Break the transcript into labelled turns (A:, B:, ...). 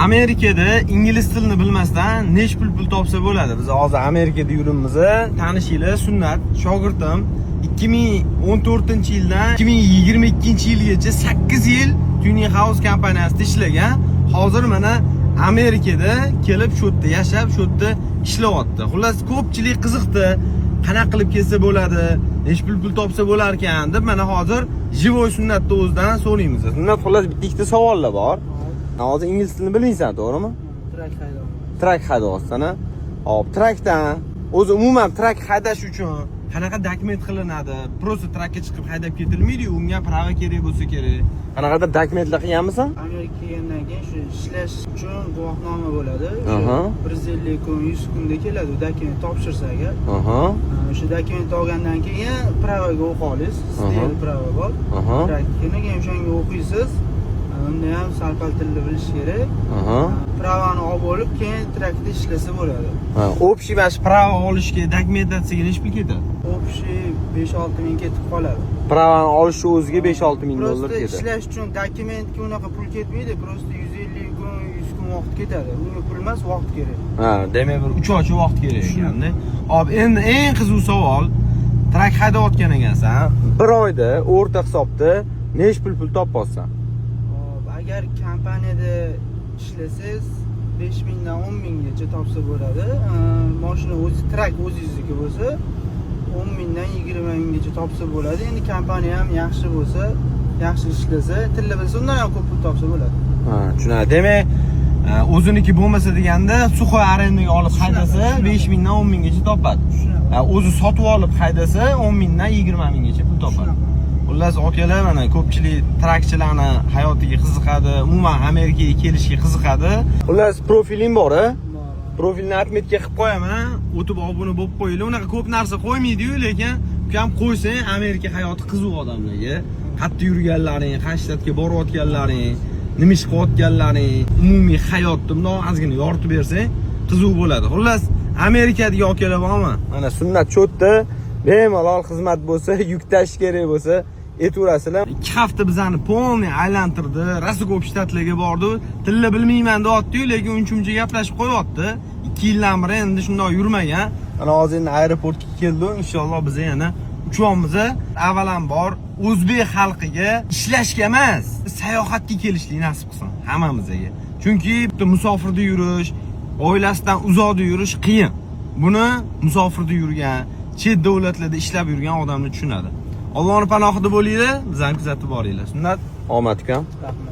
A: Amerikada ingliz tilini bilmasdan nech pul topsa bo'ladi? Biz hozir Amerikada yuribmiz. Tanishinglar, Sunnat, shogirdim. 2014-yildan 2022-yilgacha 8 yil Tuning House kompaniyasida ishlagan. Hozir mana Amerikada kelib, shu yerda yashab, shu yerda ishlayapti. Xullas, ko'pchilik qiziqdi. Qanaqa qilib kelsa bo'ladi, necha pul topsa bo'lar ekan deb mana hozir живой Sunnatni o'zidan so'raymiz. Sunnat, xullas, bitta ikkita savollar bor. Hozir ingliz tilini bilmaysan, to'g'rimi?
B: Truck haydayman.
A: Truck haydayapsan, a? Hop, truckdan o'zi umuman truck haydash uchun qanaqa dokument qilinadi? Просто truckka chiqib haydab ketilmaydi-yu, unga права kerak bo'lsa kerak. Qanaqadir dokumentlar qilganmisan?
B: Amerikaga kelgandan keyin shu ishlash uchun guvohnoma bo'ladi. 150 kun, 100 kunda keladi u dokument topshirsa agar. O'sha dokument olgandan keyin права ga o'qa olasiz. Sizda права bor. Trucknikini keyin o'shanga o'qiysiz. Unda ham sal pal tilni bilish kerak. Права ni olib bo'lib, keyin truckda ishlasa bo'ladi.
A: Ha, общий mana shu права olishga, dokumentatsiyaga necha pul ketadi?
B: Общий 5-6 ming ketib qoladi.
A: Права ni olishni o'ziga 5-6 ming dollar
B: Просто
A: ketadi.
B: ishlash uchun dokumentga unaqa pul ketmaydi, просто 150 kun, 100 kun vaqt ketadi. Unga pul emas, vaqt kerak.
A: Ha, demak, bir 3 oycha vaqt kerak ekanda. Hop, endi eng qiziq savol. Truck haydayotgan ekansan. Bir oyda o'rta hisobda necha pul topyapsan?
B: Hop, agar kompaniyada ishlasangiz, 5 mingdan 10 minggacha topsa bo'ladi. Mashina o'zi, truck o'zingizniki bo'lsa, 10 mingdan 20 minggacha topsa bo'ladi. Endi kompaniya ham yaxshi bo'lsa, yaxshi ishlasa, tilni bilsa, undan ham ko'p pul topsa bo'ladi.
A: Ha, tushunarli. Demak, o'ziniki bo'lmasa deganda, сухой arendaga olib haydasa
B: Shunaqa.
A: 5 mingdan 10 minggacha topadi.
B: Shunaqa.
A: Ha, o'zi sotib olib haydasa 10 mingdan 20 minggacha pul topadi.
B: Shunaqa.
A: Xullas, akalar, mana ko'pchilik truckchilarni hayotiga qiziqadi, umuman Amerikaga kelishga qiziqadi. Xullas, profiling bor, a?
B: Bor.
A: Profilni отметка qilib qo'yaman, o'tib obuna bo'lib qo'yinglar. Unaqa ko'p narsa qo'ymaydi-yu, lekin ukam qo'ysang, Amerika hayoti qiziq odamlarga. Qayerda yurganlaring, qaysi shtatga borayotganlaring, nima ish qilayotganlaring, umumiy hayotni bundoq ozgina yoritib bersang, qiziq bo'ladi. Xullas, Amerikadagi akalar bormi? Mana Sunnat cho'tda bemalol xizmat bo'lsa, yuk tashish kerak bo'lsa, aytaverasizlar. 2 hafta bizani полный aylantirdi. Rosa ko'p shtatlarga bordi. Tilni bilmayman deyapti-yu, lekin uncha-muncha gaplashib qo'yapti. 2 yildan beri endi shundoq yurmagan. Mana hozir endi aeroportga keldi. Inshaalloh biz yana uchyapmiz. Avvalambor o'zbek xalqiga ishlashga emas, sayohatga kelishlik nasib qilsin hammamizga. Chunki bitta musofirda yurish, oilasidan uzoqda yurish qiyin. Buni musofirda yurgan, chet davlatlarda ishlab yurgan odamlar tushunadi. Allohning panohida bo'linglar, bizani kuzatib boringlar. Sunnat, omad ukam.
B: Rahmat.